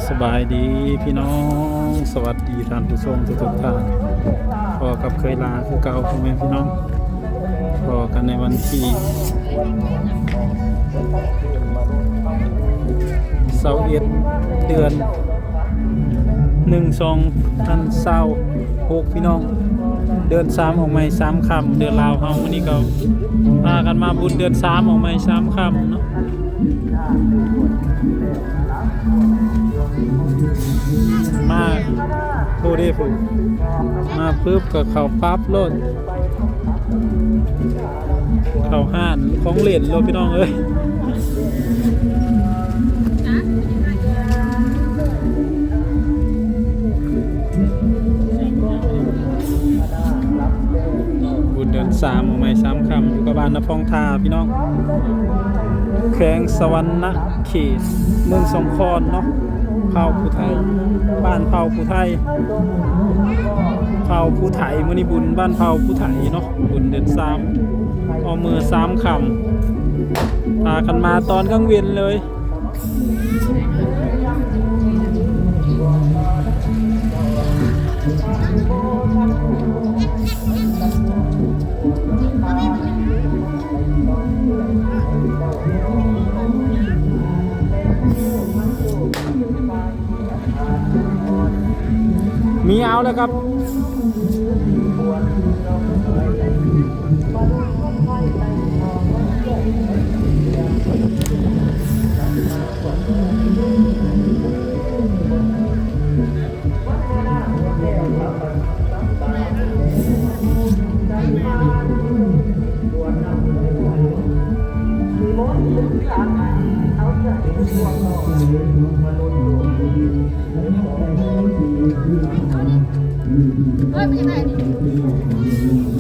ສະບາຍດີພີ່ນ້ອງ ສະຫວັດດີທ່ານຜູ້ຊົມທຸກໆທ່ານ ພໍ້ກັບເຄີຍລາຄືເກົ່າ ພໍ່ແມ່ພີ່ນ້ອງ ພໍ້ກັນໃນວັນທີຊາວເອັດ ເດືອນໜຶ່ງ ສອງພັນຊາວຫົກ ພີ່ນ້ອງ ເດືອນສາມອອກໃໝ່ສາມຄ່ຳ ເດືອນລາວເຮົາ ມື້ນີ້ກໍພາກັນມາບຸນເດືອນສາມອອກໃໝ່ສາມຄ່ຳເນາະ. ມາ ໂອ້ເດ້ຜູ້ ມາປຶບກໍເຂົ້າປັບໂລດ ເຂົ້າຮ້ານຂອງຫຼິ້ນໂລດ ພີ່ນ້ອງເອີຍ. ບຸນເດືອນສາມ ອອກໃໝ່ສາມຄ່ຳ ຢູ່ກັບບ້ານນາພອງທ່າ ພີ່ນ້ອງ ແຂວງສະຫວັນນະເຂດ ເມືອງສອງຄອນເນາະ. ເຜົ່າຜູ້ໄທ ບ້ານເຜົ່າຜູ້ໄທ ເຜົ່າຜູ້ໄທ ມື້ນີ້ບຸນບ້ານເຜົ່າຜູ້ໄທເນາະ ບຸນເດືອນສາມ ອອກມື້ສາມຄ່ຳ ພາກັນມາຕອນກາງເວັນເລີຍ. ມີເອົາແລ້ວຄັບ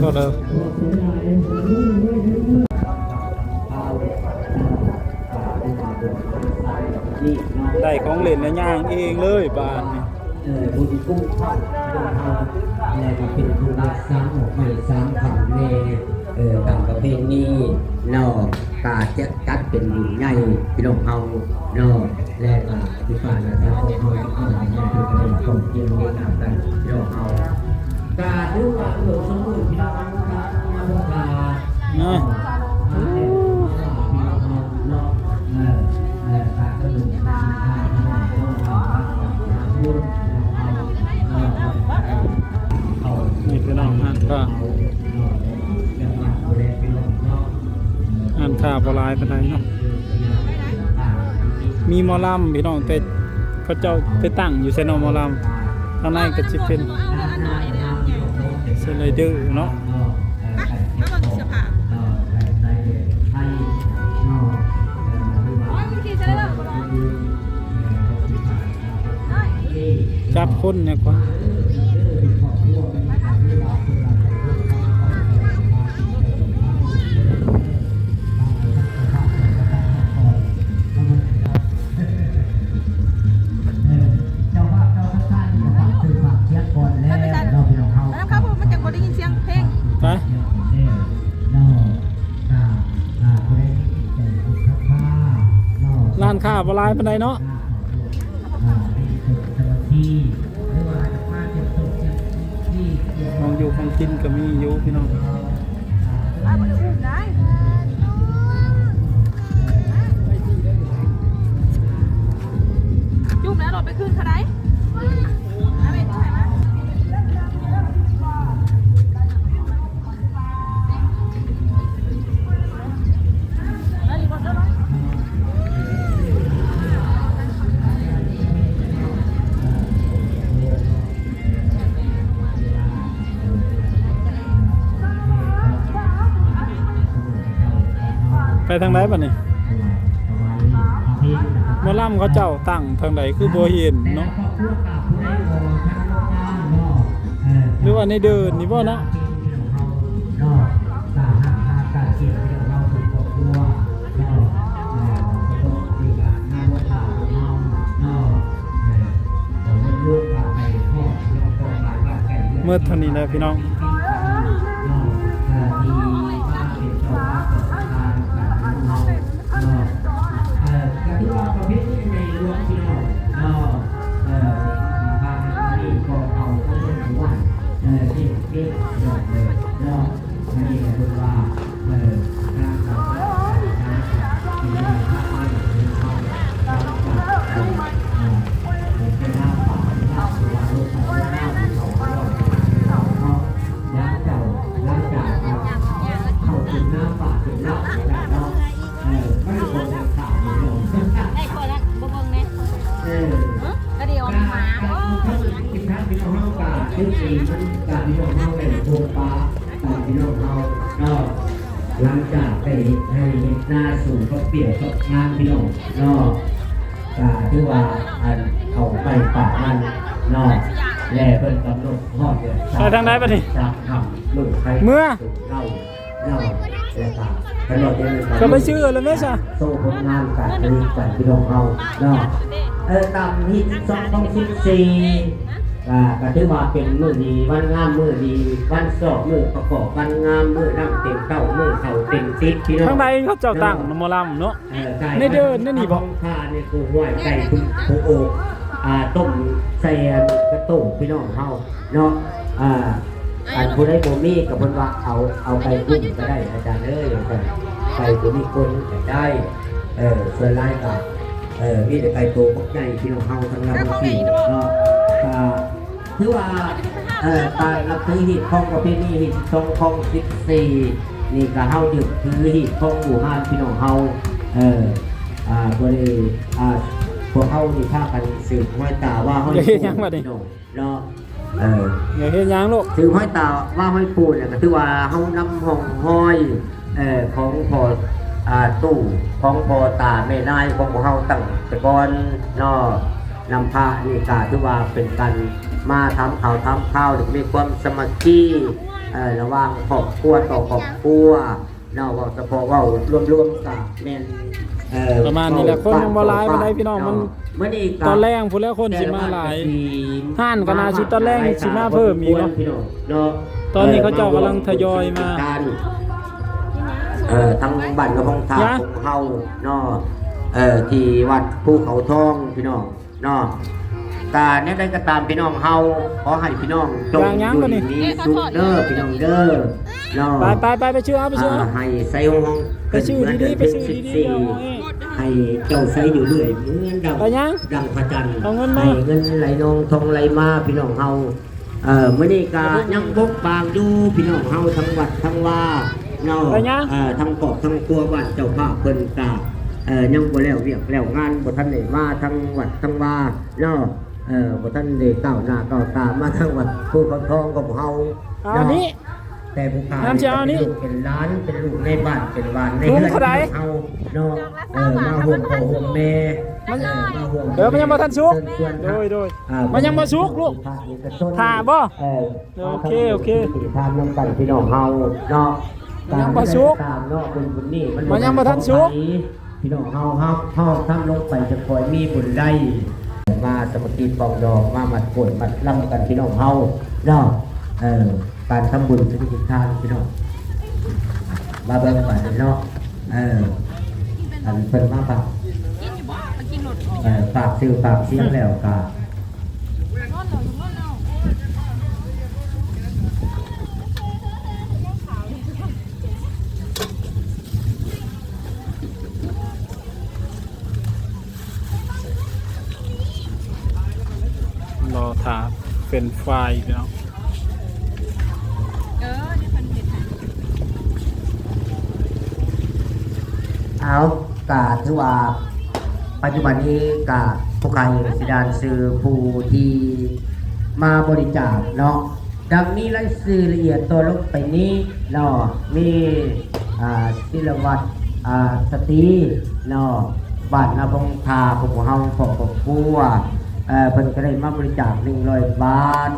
ກໍເລີຍ ໄດ້ຂອງຫຼິ້ນແລ້ວຍ່າງເອງເລີຍບາດນີ້. ເອີ ບຸນກຸ້ງເຜົາ ແລ້ວກໍເປັນບຸນລາດສາມອອກໃໝ່ສາມຄ່ຳແດ່ ເອີ ຕາມປະເພນີເນາະ ກະຈະຈັດເປັນບຸນໃຫຍ່ພີ່ນ້ອງເຮົາເນາະ ແລ້ວກໍ ທີ່ຜ່ານມາ ເຈົ້າຂອງເຮົາ ເຈົ້າຂອງເຮົາ ເປັນການກອງກຽມເລກາກັນ ເຈົ້າເຮົາ ກະຖືວ່າ ເອີ ສົມບູນ ພີ່ນ້ອງ ມາພວກຂ້າເນາະ ມາແລ້ວ ມາວ່າ ພີ່ນ້ອງເຮົາເນາະ ເອີ ເອີ ກະສະໜຸກ ກະສິພາ ພີ່ນ້ອງເຮົາ ມາທຳບຸນ ພີ່ນ້ອງເຮົາ ເອີ ເອີ ເອີ ນີ້ພີ່ນ້ອງ ຮ້ານຄ້າ ຮ້ານຄ້າບໍ່ຫຼາຍປານໃດເນາະ. ມີໝໍລຳພີ່ນ້ອງ ແຕ່ເຂົາເຈົ້າໄປຕັ້ງຢູ່ໃສເນາະ ໝໍລຳ? ທາງໃນກໍຊິເປັນສະໄລເດີເນາະ. ຈັບຄົນແດ່ກວ່າ. ເຈົ້າພາບເຈົ້າສັດທານີ້ກໍຝາກຊື່ຝາກສຽງກ່ອນແລ້ວເນາະ ພີ່ນ້ອງເຮົາ ແລ້ວເຂົາມັນຈັ່ງບໍ່ໄດ້ຍິນສຽງເພງ ໄປ ເນາະ ຮ້ານຄ້າບໍ່ຫຼາຍປານໃດເນາະ. ອ່າ ມີເຈົ້າໜ້າທີ່ ຫຼືວ່າຈະມາຈຽບໂຕຈຽບທີ່ ຂອງຢູ່ຂອງກິນກໍມີຢູ່ພີ່ນ້ອງ. ອ້າຍ ບໍ່ໄດ້ອຸ້ມໄດ໋ ຈຸ້ມແລ້ວເອົາລົດໄປຄືນເຂົາໄດ໋. ໄປທາງໃດບັດນີ້? ໝໍລຳເຂົາເຈົ້າຕັ້ງທາງໃດຄືບໍ່ເຫັນເນາະ? ຫຼືວ່າໃນເດີ່ນນີ້ບໍ່ເນາະ? ເນາະ ຖ້າຫາກ ຫາກການກຽມເຮົາທຸກຄອບຄົວເນາະ ເອີ ປະສົບນິການງານບົວຕາຂອງເຮົາເນາະ ເອີ ກໍເລີກການໄປຮອດເນາະ ກໍຫຼາຍບ້ານໄກເຮືອນ ໝົດເທົ່ານີ້ແຫຼະພີ່ນ້ອງເນາະ ເອີ ທີ່ມາເປັນເຈົ້າພາບເຈົ້າສັດທານຳກັນຂອງເຮົາເນາະ ເອີ ກໍຖືວ່າປະເພນີໃຫຍ່ຫຼວງພີ່ນ້ອງເນາະ. ເຮັດເອງມັນກະພີ່ນ້ອງເຮົາໄດ້ພົບປະກັນພີ່ນ້ອງເຮົາເນາະ ຫຼັງຈາກໄດ້ເຮັດໄຮ່ເຮັດນາ ປູກບັກເປ້ຍບັກງາງພີ່ນ້ອງເນາະ ກະຖືວ່າອັນເຂົ້າໄປປາກມັນເນາະ ແລະເພິ່ນກຳນົດຮອດເດືອນສາມ ໄປທາງໃດບັດນີ້ ສາມຄ່ຳມື້ໄຄ ເມືອ ເຮົາ ເນາະ ແລ້ວກະ ກໍໄປຊື້ເອົາແລ້ວແມ່ຊະ ໂຊຜົນງານການຜະລິດຂອງພີ່ນ້ອງເຮົາເນາະ ເອີ ຕາມຮີດສິບສອງ ຂອງສິບສີ່ ກະ ກະຖືວ່າເປັນມື້ດີ ວັນງາມມື້ດີ ວັນຊອກ ມື້ປະກອບວັນງາມ ມື້ນ້ຳເຕັມເຕົ້າ ມື້ເຂົ້າເຕັມຕິບ ພີ່ນ້ອງ ທາງໃດເຂົາເຈົ້າຕັ້ງ ເນາະ ໝໍລຳເນາະ ເອີ ໃນເດີ່ນໃນນີ້ບໍ ຂອງຂ້ານີ້ ຜູ້ຫ້ວຍໄກ່ຜູ້ ຜູ້ໂອກ ອ່າ ຕົ້ມໃສ່ອັນກະໂຕງ ພີ່ນ້ອງເຮົາ ເນາະ ອ່າ ອັນຜູ້ໃດບໍ່ມີກໍເພິ່ນວ່າເອົາ ເອົາໄກ່ກຸ້ມກໍໄດ້ ອາຈານເອີຍ ວ່າຊັ້ນ ໄກ່ບໍ່ມີກົນກໍໄດ້ ເອີ ສ່ວນຫຼາຍກໍ ເອີ ມີແຕ່ໄກ່ໂຕບັກໃຫຍ່ ພີ່ນ້ອງເຮົາທັງລາວທັງຈີນເນາະ ກໍຖືວ່າ ເອີ ຕາມຫຼັກຖືຮີດຄອງປະເພນີ ຮີດສິບສອງ ຄອງສິບສີ່ ນີ້ກໍເຮົາຍຶດຖືຮີດຄອງບູຮານ ພີ່ນ້ອງເຮົາ ເອີ ອ່າ ບໍ່ໄດ້ ອ່າ ພວກເຮົານີ້ພາກັນສືບຮອຍຕາວ່າຮອຍ ເຮັດຫຍັງບັດນີ້ ພີ່ນ້ອງ ເນາະ ເອີ ຢ່າເຮັດຫຍັງລູກ ຖືຫ້ອຍຕາວ່າຫ້ອຍປູ່ນີ້ ກໍຖືວ່າເຮົານຳຮ່ອງຮອຍ ເອີ ຂອງພໍ່ ອ່າ ຕູ້ ຂອງພໍ່ຕາແມ່ຍາຍຂອງພວກເຮົາຕັ້ງແຕ່ກ່ອນເນາະ ນຳພານີ້ກໍຖືວ່າເປັນການມາຖາມຂ່າວຖາມຄາວ ແລະ ມີຄວາມສາມັກຄີ ເອີ ລະຫວ່າງຄອບຄົວຕໍ່ຄອບຄົວ ເນາະ ເວົ້າສະເພາະເວົ້າລວມໆກະແມ່ນ ເອີ ປະມານນີ້ແຫຼະ ຄົນຍັງບໍ່ຫຼາຍປານໃດພີ່ນ້ອງ ມັນ ມື້ນີ້ກະຕອນແລງພຸ້ນແຫຼະ ຄົນຊິມາຫຼາຍ ຮ້ານກະໜ້າຊິຕອນແລງຊິມາເພີ່ມອີກເນາະ ຕອນນີ້ເຂົາເຈົ້າກຳລັງທະຍອຍມາ ເອີ ທາງບ້ານນາພອງທາຂອງເຮົາເນາະ ເອີ ທີ່ວັດພູເຂົາທອງ ພີ່ນ້ອງ ເນາະ ກະແນວໃດກໍຕາມ ພີ່ນ້ອງເຮົາ ຂໍໃຫ້ພີ່ນ້ອງຈົ່ງຢູ່ດີມີສຸກເດີ ພີ່ນ້ອງເດີ ເນາະ ໄປໆໆ ໄປຊື້ເອົາ ໄປຊື້ເອົາ ອ່າ ໃຫ້ໃສຮ່ອງໆ ໄປຊື້ດີໆ ໄປຊື້ດີໆ ເດີ ໃຫ້ເຈົ້າໃສຢູ່ເລື້ອຍ ເໝືອນດັ່ງ ໄປຫຍັງ ດັ່ງພະຈັນ ເອົາເງິນມາ ໃຫ້ເງິນໄຫຼນອງທອງໄຫຼມາ ພີ່ນ້ອງເຮົາ ເອີ ມື້ນີ້ກະຍັງບົກບາງຢູ່ ພີ່ນ້ອງເຮົາທັງວັດທັງວາເນາະ ເອີ ທັງຄອບທັງຄົວ ບ້ານເຈົ້າພາບເພິ່ນກະ ເອີ ຍັງບໍ່ແລ້ວວຽກແລ້ວງານ ບໍ່ທັນໄດ້ມາທັງວັດທັງວາເນາະ ເອີ ບໍ່ທັນໄດ້ກ້າວໜ້າກ້າວຕາມາທັງວັດພູເຂົາທອງຂອງເຮົາເນາະ ແຕ່ຜູ້ຂ້ານີ້ກໍເປັນລູກເປັນຫຼານ ເປັນລູກໃນບ້ານເປັນຫຼານໃນເຮືອນຂອງເຮົາເນາະ ເອີ ມາຮ່ວມພໍ່ຮ່ວມແມ່ ເອີ ມາຮ່ວມ ເອີ ມັນຍັງບໍ່ທັນສຸກ ໂດຍໆ ອ່າ ມັນຍັງບໍ່ສຸກລູກ ຖ້າບໍ່ ເອີ ໂອເຄ ໂອເຄ ທານນຳກັນພີ່ນ້ອງເຮົາເນາະ ມັນຍັງບໍ່ສຸກ ຕາມເນາະ ບຸນບຸນນີ້ ມັນຍັງບໍ່ທັນສຸກ ພີ່ນ້ອງເຮົາ ເຮົາ ເຮົາທຳລົງໄປຈະຄ່ອຍມີບຸນໄດ້ ມາສາມັກຄີປອງດອງ ມາມັດໂກນມັດລຳກັນພີ່ນ້ອງເຮົາເນາະ ເອີ ການທຳບຸນສະຖິດທານພີ່ນ້ອງ ມາເບິ່ງບາດນີ້ເນາະ ເອີ ອັນເພິ່ນມາຝາກ ເອີ ຝາກຊື່ຝາກສຽງແລ້ວກະ ລໍຖ້າເຟຣນຟຣາຍ ພີ່ນ້ອງ ເອີ ນີ້ເພິ່ນເຮັດໃຫ້ ເອົາ ກະຖືວ່າ ປັດຈຸບັນນີ້ກະຜູ້ຂາຍເອກະສິດານຊື່ຜູ້ທີ່ມາບໍລິຈາກເນາະ ດັ່ງມີລາຍຊື່ລະອຽດຕໍ່ລົງໄປນີ້ເນາະ ມີ ອ່າ ສິລະວັດ ອ່າ ສະຕີເນາະ ບ້ານນາພອງທາ ຂອງພວກເຮົາ ຂອງຄອບຄົວ ເອີ ເພິ່ນກະໄດ້ມາບໍລິຈາກໜຶ່ງຮ້ອຍບາດ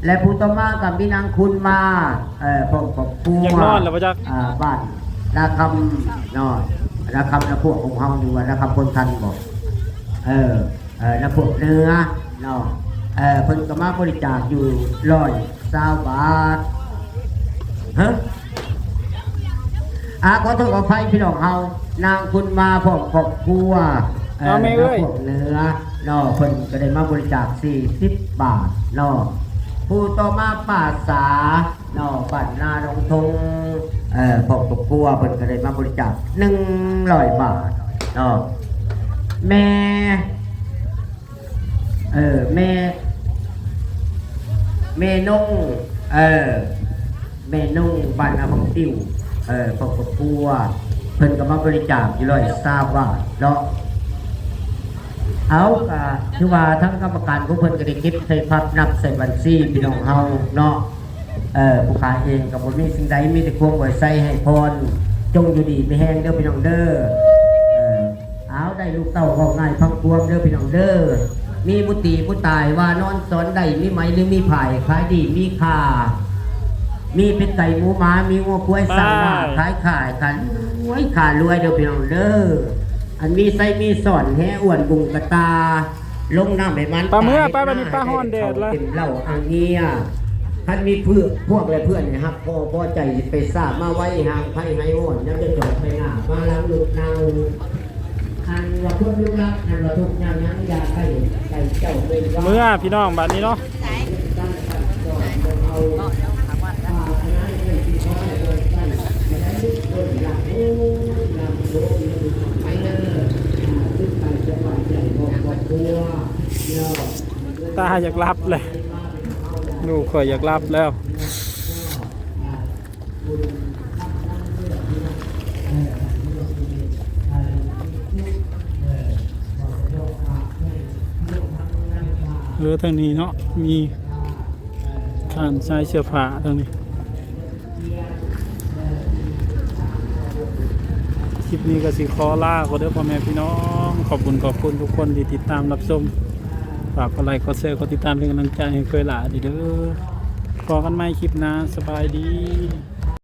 ແລະ ຜູ້ຕໍ່ມາກະມີນາງຄຸນມາ ເອີ ພ້ອມຄອບຄົວ ຢາກນອນແລ້ວບໍ່ຈັກ ອ່າ ບ້ານນາຄຳເນາະ ນາຄຳນາພວກຂອງເຮົາ ຫຼືວ່ານາຄຳພົນທັນບໍ ເອີ ເອີ ນາພວກເໜືອເນາະ ເອີ ເພິ່ນກໍມາບໍລິຈາກຢູ່ຮ້ອຍຊາວບາດ ຮະ ອ່າ ຂໍໂທດຂໍອະໄພພີ່ນ້ອງເຮົາ ນາງຄຸນມາພ້ອມຄອບຄົວ ເອີ ນາພວກເໜືອເນາະ ເພິ່ນກໍໄດ້ມາບໍລິຈາກສີ່ສິບບາດເນາະ ຜູ້ຕໍ່ມາປ້າສາ ເນາະ ບ້ານນາໜອງທົງ ເອີ ຄອບຄົວເພິ່ນກໍໄດ້ມາບໍລິຈາກໜຶ່ງຮ້ອຍບາດເນາະ ແມ່ ເອີ ແມ່ ແມ່ນົງ ເອີ ແມ່ນົງ ບ້ານນາພັງຕິວ ເອີ ຄອບຄົວເພິ່ນກໍມາບໍລິຈາກຢູ່ຮ້ອຍຊາວບາດເນາະ. ເອົາ ກະຖືວ່າທາງກຳມະການຂອງເພິ່ນກະໄດ້ເກັບໃສ່ພັບ ນັບໃສ່ບັນຊີພີ່ນ້ອງເຮົາເນາະ. ເອີ ຜູ້ຂ້າເອງກະບໍ່ມີສິ່ງໃດ ມີແຕ່ຄວາມອວຍໄຊໃຫ້ພອນ ຈົ່ງຢູ່ດີມີແຮງເດີພີ່ນ້ອງເດີ. ເອີ ເອົາ ໄດ້ລູກເຕົ້າເວົ້າງ່າຍຟັງຄວາມເດີພີ່ນ້ອງເດີ. ມີບຸຕີບຸຕາຍວ່ານອນສອນໄດ້ ມີໄໝຫຼືມີພາຍ ຂາຍດີມີຄ່າ ມີເປັດໄກ່ໝູໝາ ມີງົວຄວາຍຊ້າງມ້າ ຂາຍຂາຍ ຂາຍລວຍ ຂາຍລວຍເດີພີ່ນ້ອງເດີ. ອັນມີໄຊມີສອນ ແຮ່ອ້ວນບຸງກະຕ່າ ລົງນ້ຳໃຫ້ມັນ ປາເມືອ ຕາຍ ໄປບັດນີ້ ປາຮ້ອນແດດລະ ເຕັມເຫຼົ້າອ່າງເງຍ. ຄັນມີເພື່ອ ພວກ ແລະ ເພື່ອນໃຫ້ຮັກພໍພໍໃຈ ຊິໄປສ້າມາໄວ້ ຮ່າງໄພໄຫ້ຮ້ອນ ຍາມຈະຈອກໄປໜ້າ ມາຫຼັງລຸກນັ່ງ. ອັນວ່າຄົນລຸກລັບ ອັນວ່າທຸກຍາກຫຍັງ ຢ່າໄປໃກ້ເຈົ້າເລີຍວ່າ ເມືອພີ່ນ້ອງ ບັດນີ້ເນາະ. ຕາຢາກຫຼັບແລ້ວ ລູກຂ້ອຍຢາກຫຼັບແລ້ວ. ເອີ ທາງນີ້ເນາະ ມີຮ້ານຂາຍເສື້ອຜ້າທາງນີ້. ຄລິບນີ້ກະຊິຂໍລາກ່ອນເດີພໍ່ແມ່ພີ່ນ້ອງ. ຂອບບຸນຂອບຄຸນທຸກຄົນທີ່ຕິດຕາມຮັບຊົມ. ຝາກກົດໄລ ກົດແຊ ກົດຕິດຕາມເປັນກຳລັງໃຈໃຫ້ເຄີຍຫຼ້າເດີ. ພໍ້ກັນໃໝ່ຄລິບໜ້າ. ສະບາຍດີ.